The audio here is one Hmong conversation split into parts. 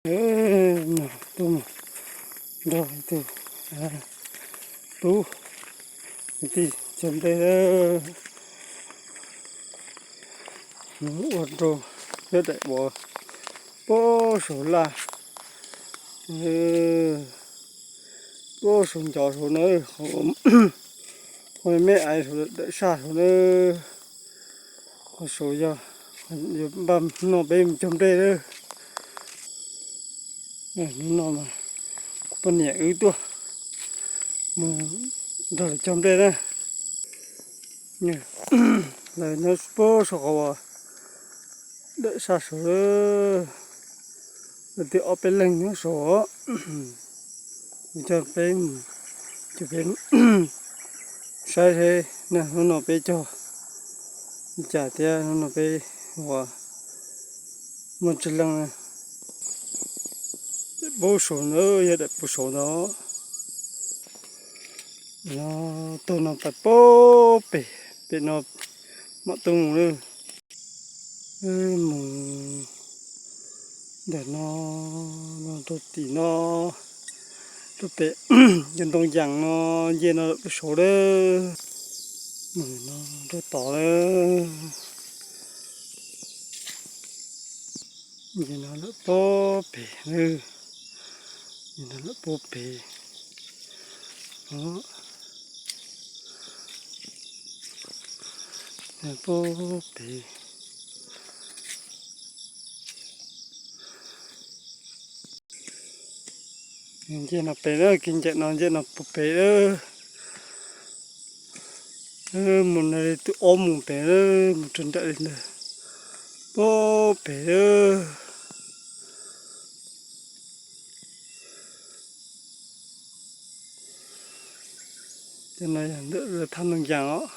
Tub mus nrog ib tug tub kwv tij cog nplej. Mus ua rau peb daim uas puag saum laj, puag saum ncov saud na, qhov me me ais saud, daim saj saud na. Qhov saud yog yuav npaj noj peb mus cog nplej na. Hnub no mas kuv poj niam wb tuaj mus nrog lawv cog nplej na. Lawv nyob puag saum qhov uas daim saj saud, lawv twb ob peb leeg nyob saud. Kuv coj peb, coj peb saib seb hnub no peb cog li cas thiab hnub no peb ua muaj tsawg leej na. Daim puag saud ntawd yog daim puag saud ntawd. No, tug no pais puag pem, pem no mam tuaj mus na. Mus ntawm no, no rau tim no, rau pem cov ntoo yas no, nce no lawm puag saud lawm. Mus no rau tod lawm. Nce no lawm puag pem na. Nce no lawm puag pem. Puag pem. Nce no pem lawm, kev ncaim no nce no puag pem lawm. Mus no li twb ob mus pem lawm, mus rau nram li ntawd puag pem lawm. Cov no yog ntawm lawv thaj ntoo yas os.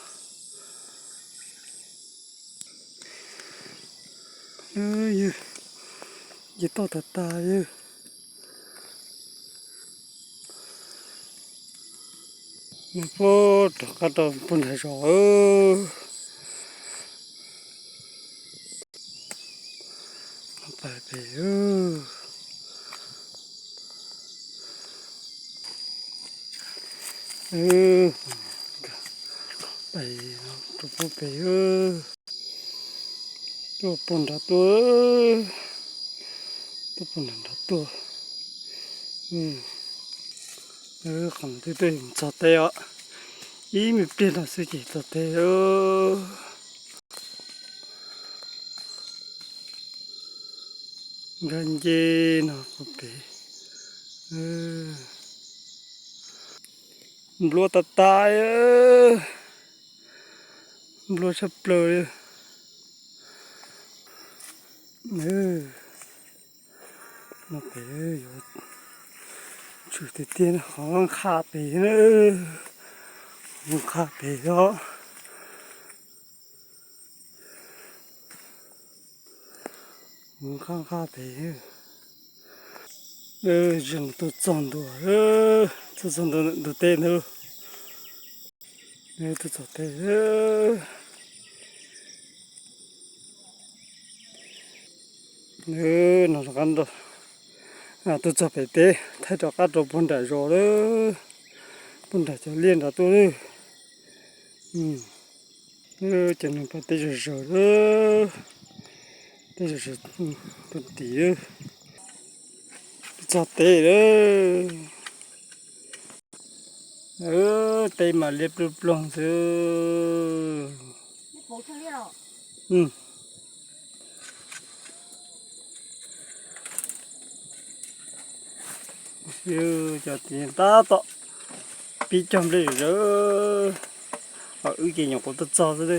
Yawg, nce toj tag tag yawg. Nws puag rov qab rau puag nram zos. Pais pem, pais rau puag pem, tuaj puag nrad tuaj, tuaj puag nram nrad tuaj. Qhov no twb tuaj txog teb os, ib me pliag no xwb ces txog teb. Nkag nce no puag pem, nplua tas tas, nplua tshaj plaws li. No pem yuav tshwm tiag tiag, qhov nqha pem, nqha pem os. Nqha nqha pem, tuaj txog ntua, tuaj txog ntua ntug teb ntawd, tuaj txog teb. No rov qab, tuaj txog pem teb, thaij rov qab rau puag nram zos lawm, puag nram cov liaj nrad tuaj lawm. Cov neeg pab teb zom zaws lawm, teb zom zaws tuaj tim lawm. Txog teb lawm. Teb mas liab ploog ploog xwb. Cov tim tab tom pib cog nplej zom zaws, wb ces nyuam qhuav tuaj txog xwb.